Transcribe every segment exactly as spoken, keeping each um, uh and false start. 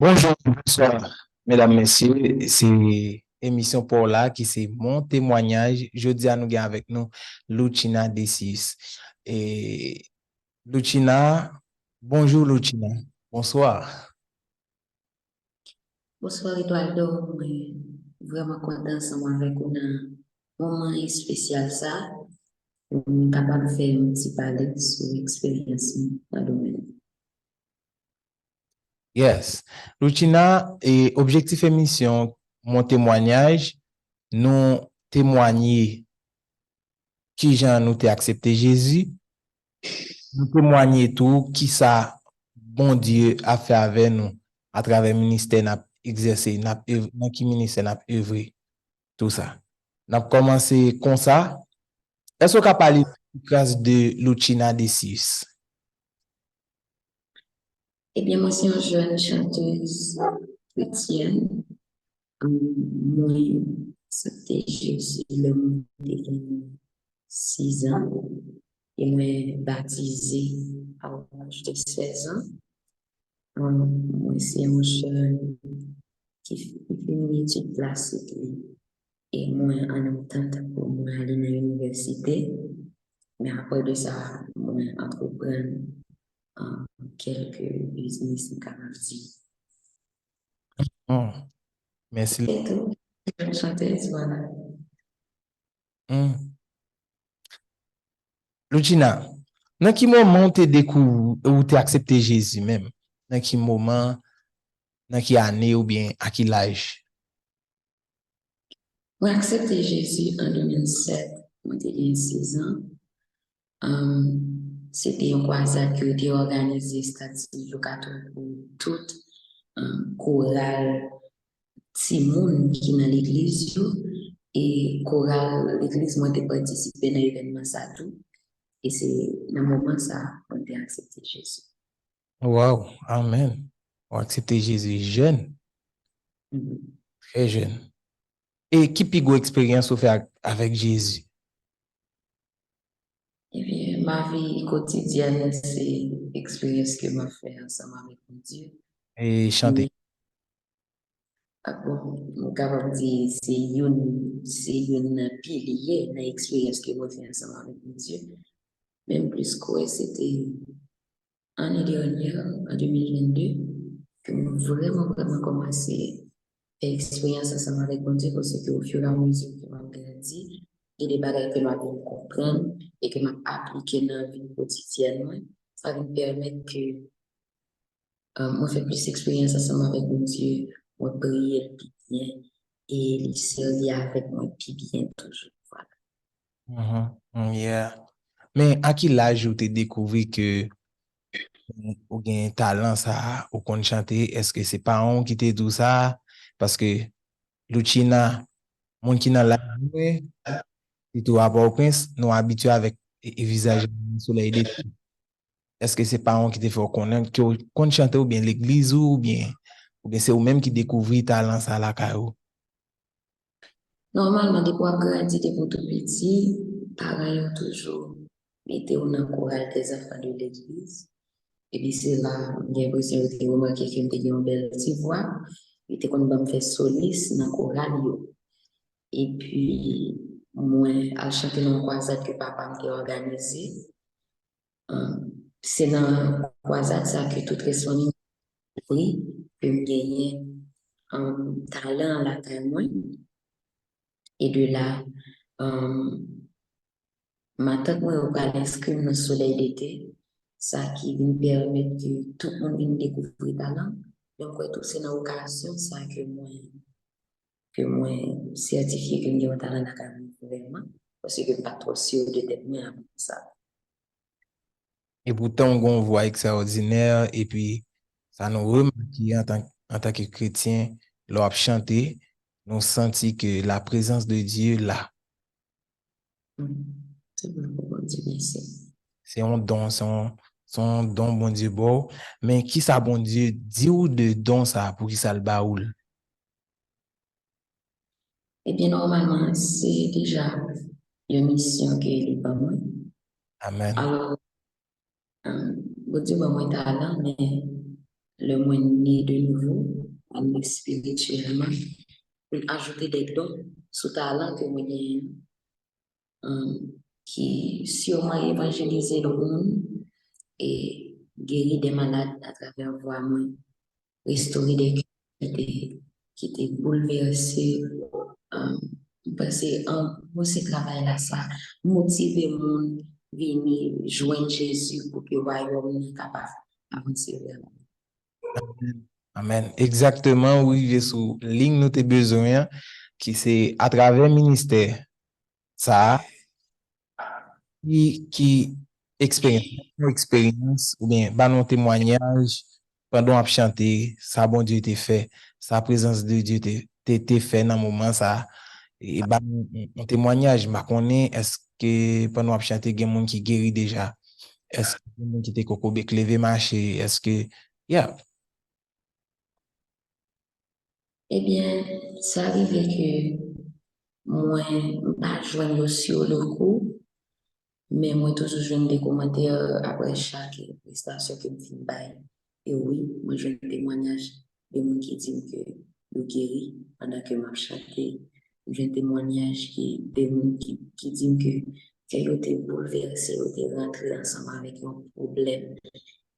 Bonjou, bonswa, medam, mesye. Se emisyon pa w la ki se Mon Temwanyaj. Jodi a, nou gen avèk nou Louchina Decius. E Louchina, bonjou, Louchina. Bonswa. Bonswa, Eduardo. Mwen vrèman kontan ansanm avèk ou nan moman espesyal sa pou m kapab fè yon ti pale sou eksperyans mwen nan domèn. Yes. Louchina, e objektif emisyon Mon Temwanyaj, nou temwanye kijan nou te aksepte Jezi, nou temwanye tou kisa Bondye ap fè avè nou atravè ministè n ap egzèse, n ap ev- nan ki ministè n ap evre, tou sa. N ap kòmanse konsa. Èske w ka pale de Louchina Decius? Ebyen, mwen se yon jèn chantèz kretyèn. Mwen aksepte Jezi lè mwen te gen sizan e mwen batize a laj de sèzan. Mwen se yon jèn ki fini etid klasik li e mwen an atant pou mwen ale nan inivèsite. Men apre de sa, mwen antreprann kèlke biznis, m kapab di. Hmm. Mèsi. Se tou. Chantèz, vwala. Hmm. Louchina, nan ki moman ou te dekouvri, ou te aksepte Jezi menm? Nan ki moman, nan ki ane oubyen a ki laj? Mwen aksepte Jezi an de mil sèt, mwen te gen sèzan. Se te yon kwazad ke yo te òganize Stad Sivil Katòl pou tout koral timoun ki nan legliz yo. E koral legliz mwen te patisipe nan evènman sa tou. E se nan moman sa mwen te aksepte Jezi. Waw, amèn. Ou aksepte Jezi jèn. Trè jèn. E ki pi gwo eksperyans ou fè ak, avèk Jezi? Ebyen, ma vi kotidyèn se eksperyans ke m ap fè ansanm avèk Bondye. E chante. Bon, m kapab di se youn, se youn nan pilye nan eksperyans ke mwen fè ansanm avèk Bondye. Men m plis kwè se te ane dènyè, an de mil venn de, ke mwen vrèman, vrèman kòmanse fè eksperyans ansanm avèk Bondye, paske ofiramezi ke m ap grandi, gen de bagay ke m ap vin konprann e ke m ap aplike nan vi kotidyèn mwen, sa vin pèmèt ke mwen fè plis eksperyans ansanm avèk Bondye, mwen priye l pi byen e li sèvi avèk mwen pi byen toujou. Vwala. Yeah. Men a ki laj ou te dekouvri ke ou gen talan sa a, ou konn chante? Èske se paran w ki te di w sa? Paske Louchina, moun ki nan laj mwen, sitou a Pòtoprens, nou abitye avèk vizaj solèy dete. Èske se paran w ki te fè w konnen ke w konn chante oubyen legliz ou oubyen oubyen se ou menm ki dekouvri talan sa lakay ou? Nòmalman, depi w ap grandi, depi w tou piti, paran yo toujou mete w nan koral des enfants de l'église. Epi se la, m gen enpresyon yo te remake ke m te gen yon bèl ti vwa. Yo te konn ban m fè solis nan koral yo. Epi mwen al chante nan yon kwazad ke papa m te òganize. Se nan kwazad sa ke tout rès fanmi m dekouvri ke m genyen talan an lakay mwen. E de la, matant mwen yo pral enskri m nan Solèy dete, sa ki vin pèmèt ke tout moun vin dekouvri talan m. Men m kwè tou se nan okazyon sa ke mwen ke mwen sètifye ke m gen yon talan lakay mwen vrèman, paske m pa t twò si de tèt mwen avan sa. Epoutan, w gen yon vwa ekstraòdinè, epi sa nou remake antan, antanke kretyen, lè w ap chante, nou santi ke la prezans de Dye la. Se vre, Bondye mèsi. Se yon don, se yon, se yon don Bondye ba w. Men kisa Bondye di w de don sa a, poukisa l ba ou l? Ebyen, nòmalman, se deja yon misyon ke li ban mwen. Amèn. Alò, Bondye ban mwen talan, men lè mwen ne de nouvo, mwen ne espirityèlman, pou l ajoute de don sou talan ke mwen genyen an, um, ki siman evanjelize lòt moun e geri de malad atravè vwa mwen, restore de kè ki te, ki te boulvèse. Um, mwen panse an gwo se travay la sa, motive moun vini jwenn Jezi pou ke wayòm nan kapab avanse vrèman. Amèn. Amèn. Egzakteman, ou rive sou liy nou te bezwen an, ki se atravè ministè sa a, ki, ki eksperyans, yon eksperyans, oubyen ba nou yon temwayaj pandan w ap chante, sa Bondye te fè, sa prezans de Dye te, te, te fè nan moman sa a. E ba nou yon, yon temwayaj, m pa konnen, èske pandan w ap chante, gen moun ki geri deja? Èske gen moun ki te kokobe k leve mache? Èske, yeah. Ebyen, sa rive ke mwen, m pa jwenn yo sur le coup, men mwen toujou jwenn de kòmantè apre chak prestasyon ke m fin bay. E wi, mwen jwenn temwayaj de moun ki di m ke yo geri pandan ke m ap chante. M jwenn temwayaj ki, de moun ki, ki di m ke kè yo te boulvèse, yo te rantre ansanm avèk yon pwoblèm.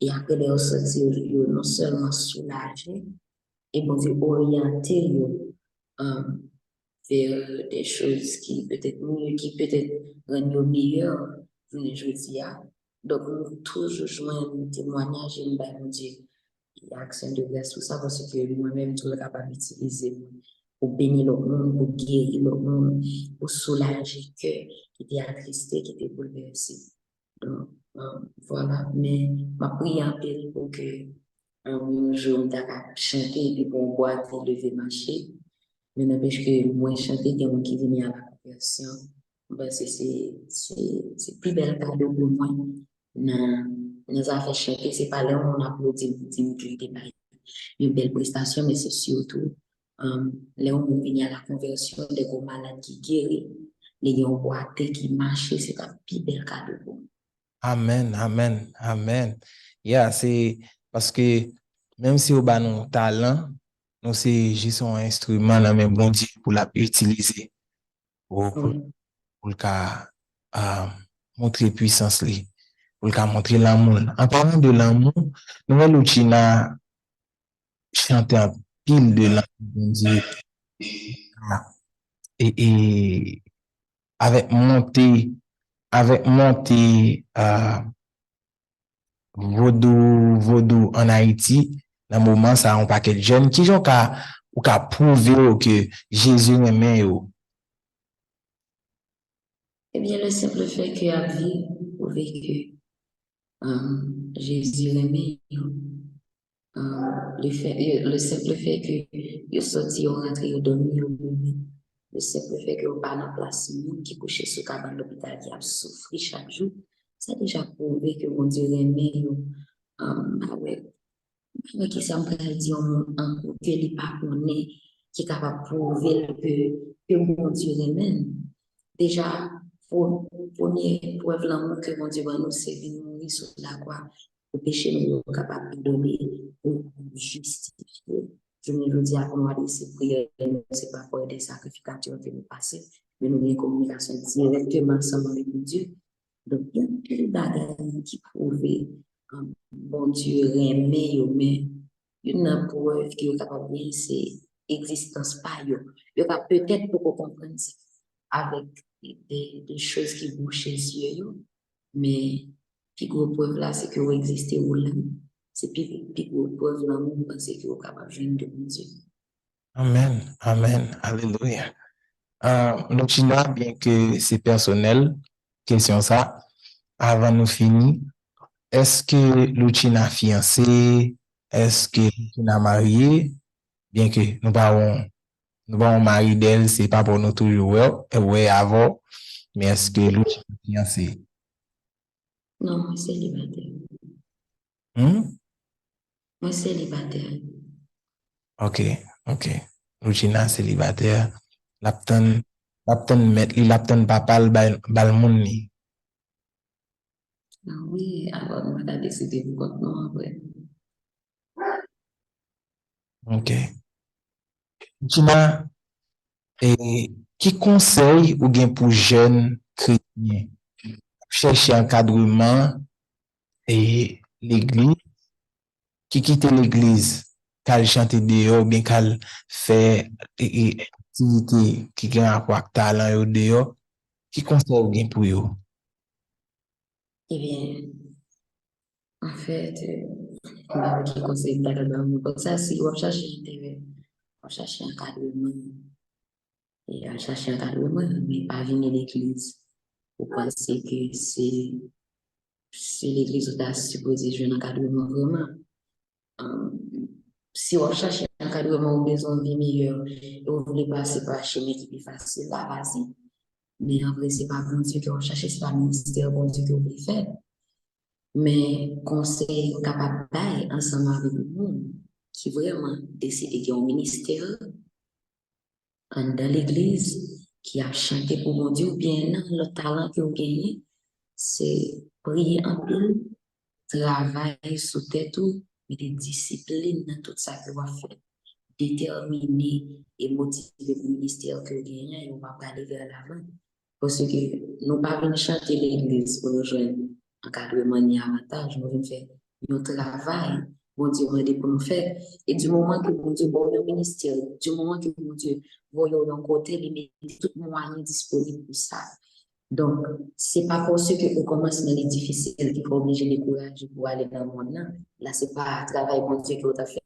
E apre, lè yo soti, yo, yo non sèlman soulaje, e Bondye oryante yo, um, vers des choses qui peut-être mieux, qui peut-être rann yo meyè jounen jodi a. Donk, nou toujou jwenn temwayaj e nou bay Bondye aksyon de gras pou sa, paske mwen menm tou, l kapab itilize mwen pou beni lòt moun, pou geri lòt moun, pou soulaje kè ki te atriste, ki te boulvèse. Donk, um, vwala. Men, m ap priye anpil pou ke, um, yon jou m ta ka chante epi pou yon bwa te leve mache. Men nanpèch ke mwen chante, gen moun ki vini a la konvèsyon. M panse se, se, se pi bèl kado pou mwen nan, nan zafè chante. Se pa lè yon moun aplodi m, di m ke l te bay yon bèl prestasyon, men se sitou, um, lè yon moun vini a la konvèsyon, de gwo malad ki geri, li gen yon bwate ki mache, se ta pi bèl kado pou mwen. Amèn, amèn, amèn. Ya, se paske menm si yo ba nou talan, nou se jis yon enstriman nan men Bondye pou l ap itilize. Pou, pou, pou l ka, ah, montre pwisans li, pou l ka montre lanmou l. An palan de lanmou, nou wè Loutchina chante anpil de lanmou Bondye. E, e avèk monte, avèk monte, ah, vodou, vodou ann Ayiti, nan moman sa a, yon pakèt jèn, kijan w ka, ou ka pwouve yo ke Jezi renmen yo? Ebyen, le simple fait ke y ap viv pwouve ke, um, Jezi renmen yo. Um, le fait, le simple fait ke yo soti, yo rantre, yo dòmi, yo leve. Le simple fait ke yo pa nan plas moun ki kouche sou kabann lopital ki ap soufri chak jou, sa deja pwouve ke Bondye renmen yo. Um, avèk Mwen ki sa m pral di yon moun ankò ke li pa konnen ki kapab pwouve l ke, ke Bondye renmen l. Deja, premye prèv lanmou ke Bondye ban nou, se vin mouri sou lakwa pou peche nou yo kapab padone, pou nou kapab jistifye. Jounen jodi a, pou nou adrese priyè nou, se pa priyè de sakrifikatè ke nou pase, men nou gen kominikasyon dirèkteman ansanm avèk Bondye. Donk, gen anpil bagay ki pwouve, um, Bondye renmen yo, men youn nan prèv ke yo kapab genyen, se egzistans pa yo. Yo ka petèt poko konprann sa avèk de, de choz ki bouche zye yo, men pi gwo prèv la, se ke ou egziste, ou la. Se pi, pi gwo prèv lanmou m panse ke ou kapab jwenn de Bondye. Amèn, amèn, alelouya. Ah, Loutchina, byenke se pèsonèl, kesyon sa, avan nou fini, èske Loutchina fiyanse? Èske Loutchina marye? Byenke nou pa yon, nou pa yon mari dèl, se pa pou nou toujou wè, wè avè w, men èske Loutchina fiyanse? Non, mwen selibatè. Hmm? Mwen selibatè. Ok, ok. Loutchina selibatè. L ap tann, l ap tann mèt li, l ap tann papa l ba l, ba l moun li. Ah wi, alò nou ta deside pou kont nou apre. Ok. Gina, e, ki konsèy ou gen pou jèn kretyen k ap chèche ankadreman e legliz, ki kite legliz, k al chante deyò, oubyen k al fè e, e, aktivite ki gen rapò ak talan yo deyò, ki konsèy ou gen pou yo? Ebyen, anfèt, m pa wè ki konsèy m ta ka ba moun. Konsa, si w ap chache enterè, w ap chache ankadreman, e al chache ankadreman, men pa vini legliz pou panse ke se se legliz ou ta sipoze jwenn ankadreman vrèman. Si w ap chache ankadreman, ou bezwen yon vi meyè, e ou vle pase pa chemen ki pi fasil la, vas-y. Men an vre, se pa Bondye ke w ap chache, se pa ministè Bondye ke w vle fè. Men konsèy m kapab bay ansanm avèk moun ki vrèman deside gen yon ministè anndan legliz, ki ap chante pou Bondye, oubyen nan lòt talan ke w genyen, se priye anpil, travay sou tèt ou, mete disiplin nan tout sa ke w ap fè, detèmine e motive pou ministè ke w genyen an, e w ap prale vè lavan. Paske nou pa vin chante legliz pou nou jwenn ankadreman ni avantaj, nou vin fè yon travay Bondye mande pou nou fè. E di moman ke Bondye ba w yon ministè, di moman ke Bondye voye w yon kote, li mete tout mwayen disponib pou sa. Donk, se pa paske okòmansman li difisil ki fè w oblije dekouraje pou w ale nan mond lan. La, se pa travay Bondye ke w t ap fè.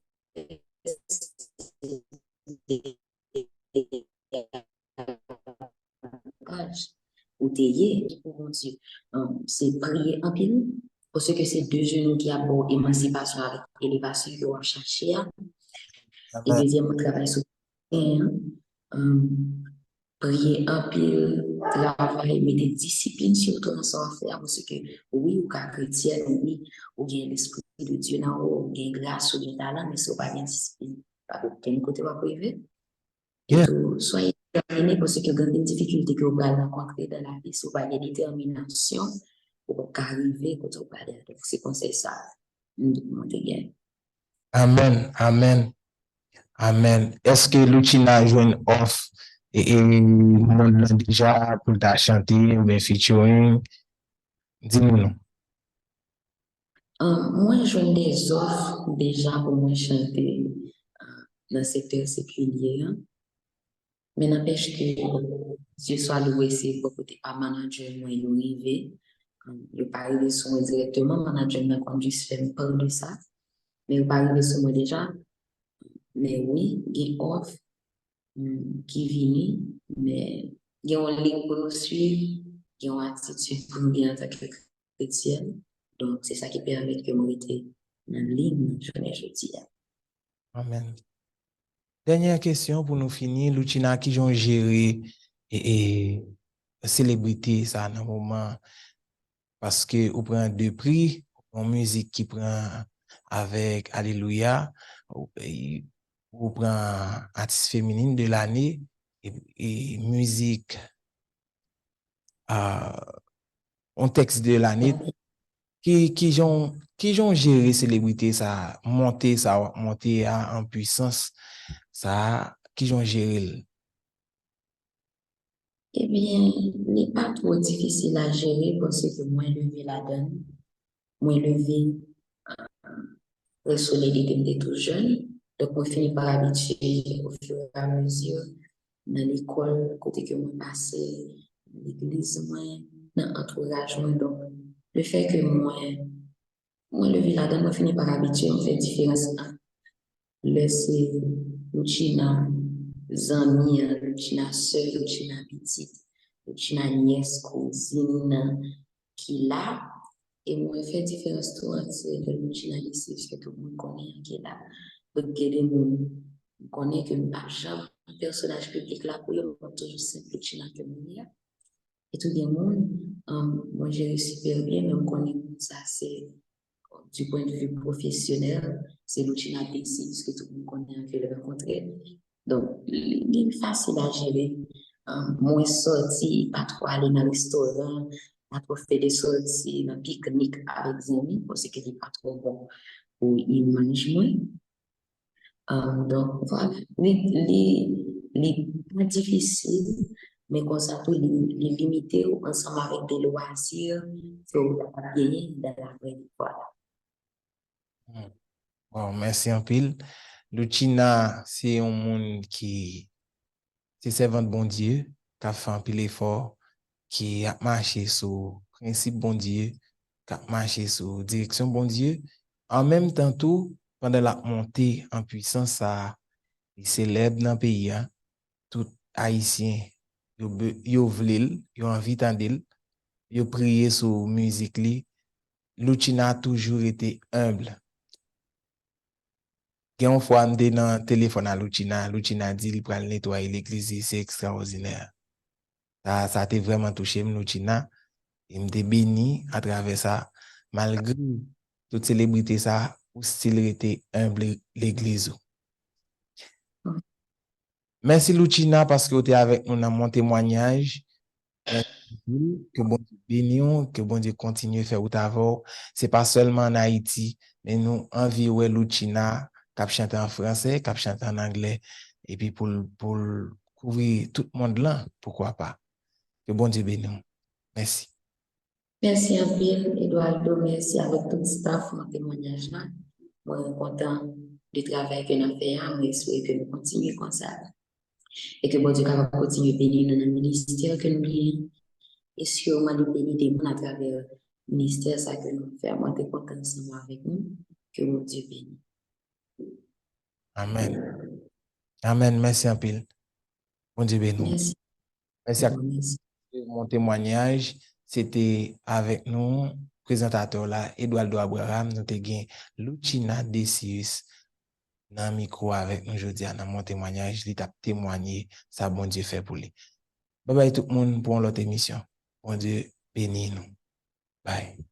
Paj ou te ye pou Bondye. Se priye anpil, paske se de jenou ki ap ba w emansipasyon avèk elevasyon ke w ap chache a. E dezyèmman, travay sou teren an. Priye anpil, travay, mete disiplin sitou nan sa w ap fè a, paske wi, ou ka kretyèn, wi, ou gen lespri de Dye nan ou, ou gen gras, ou gen talan, men si w pa gen disiplin, pa gen okenn kote w ap rive. Etou, swaye detèmine, paske gen anpil difikilte ke w pral rankontre nan lavi, si w pa gen detèminasyon, ou p ap ka rive kote w prale a. Donk, se konsèy sa mwen te gen. Amèn, amèn, amèn. Èske Loutchina jwenn òf e, e, mond lan deja pou l ta chante oubyen featuring? Di nou non. Mwen jwenn de zòf deja pou mwen chante nan sektè sekilye a. Men nanpèch ke Dye swa louwe, se bò kote pa manadjè mwen yo rive. Yo pa rive sou mwen dirèkteman, manadjè m nan konn jis fè m part de sa. Men yo pa rive sou mwen deja. Men wi, gen òf ki vini, men gen yon liy pou nou swiv, gen yon atitid pou nou gen antanke kretyèn. Donk, se sa ki pèmèt ke mwen rete nan liy nan jounen jodi a. Amèn. Dènyè kesyon pou nou fini, Loutchina, kijan w jere e, e, selebrite sa nan moman? Paske ou pran de pri, ou pran mizik ki pran avèk Alelouya, ou, e, ou pran atis feminin de lane, e, e mizik, a, yon tèks de lane. Ki, kijan, kijan w jere selebrite sa, monte sa w ap monte a an pwisans sa, kijan w jere l? Ebyen, li pa twò difisil a jere paske mwen leve ladan l. Mwen leve, euh, Reso Lady te m te tou jèn. Donk, mwen fini pa abitye au fur et à mesure nan lekòl, kote ke mwen pase, nan legliz mwen, nan antouraj mwen. Donk, le fè ke mwen, mwen leve ladan, mwen fini pa abitye, mwen fè diferans ant lè se Loutchina zanmi an, Loutchina sè, Loutchina pitit, Loutchina nyès, kouzin nan ki la. E mwen fè diferans tou ant se lè Loutchina ki se, se tout moun konnen an ki la. Donk, gen de moun, m konnen ke m pa janm pèsonaj piblik la pou yo, m ap toujou senp Loutchina ke m ye a. E tou gen moun, um, mwen jere sipè byen, men m konnen moun sa se, du point de vue professionnel, se Loutchina Desi, piske tout moun konnen an ke l rankontre. Donk, li, li fasil a jere. Um, mwen sòti, pa twò ale nan restoran, pa twò fè de sòti nan piknik avèk zanmi, paske li pa twò bon pou imaj mwen. Donk, vwala, li, li, li pa difisil, men konsa tou, li, li limite w ansanm avèk de lwazi ke w kapab genyen nan lavil. Vwala. Wow, mèsi anpil. Luchina se yon moun ki se sèvant Bondye k ap fè anpil efò, ki ap mache sou prensip Bondye, k ap mache sou direksyon Bondye. An menm tan tou, pandan l ap monte an pwisans sa a, li selèb nan peyi a. Tout Ayisyen, yo, be- yo vle l, yo anvi tande l, yo priye sou mizik li. Luchina toujou rete enb. Gen yon fwa m te nan telefòn a Luchina, Luchina di li pral netwaye legliz li, se ekstraòdinè. Sa, sa te vrèman touche m, Luchina, e m te beni atravè sa, malgre tout selebrite sa, ou still rete enb legliz ou. Mèsi Luchina paske w te avèk nou nan Mon Temwanyaj. Ke Bondye beni w, ke Bondye kontinye fè wout avè w. Se pa sèlman an Ayiti, men nou anvi wè Luchina k ap chante an fransè, k ap chante an anglè, epi pou l pou l kouvri tout mond lan, poukwa pa. Ke Bondye beni w. Mèsi. Mèsi anpil, Eduardo. Mèsi avèk tout staff Mon Temwanyaj la. Mwen kontan de travay ke n ap fè a. Mwen espere ke nou kontinye konsa. E ke Bondye kapab kontinye beni nou nan ministè ke nou genyen. E siman li beni de moun atravè ministè sa ke nou fè. Mwen te kontan ansanm avèk nou. Ke Bondye beni. Amèn. Amèn. Mèsi anpil. Bondye beni w. Mèsi. Mèsi ak Mon Temwanyaj. Se te avèk nou, prezantatè w la, Eduardo Abraham. Nou te gen Luchina Decius nan mikwo avèk nou jodi a nan Mon Temwanyaj. Li t ap temwanye sa Bondye fè pou li. Babay tout moun pou yon lòt emisyon. Bondye beni nou. Bye.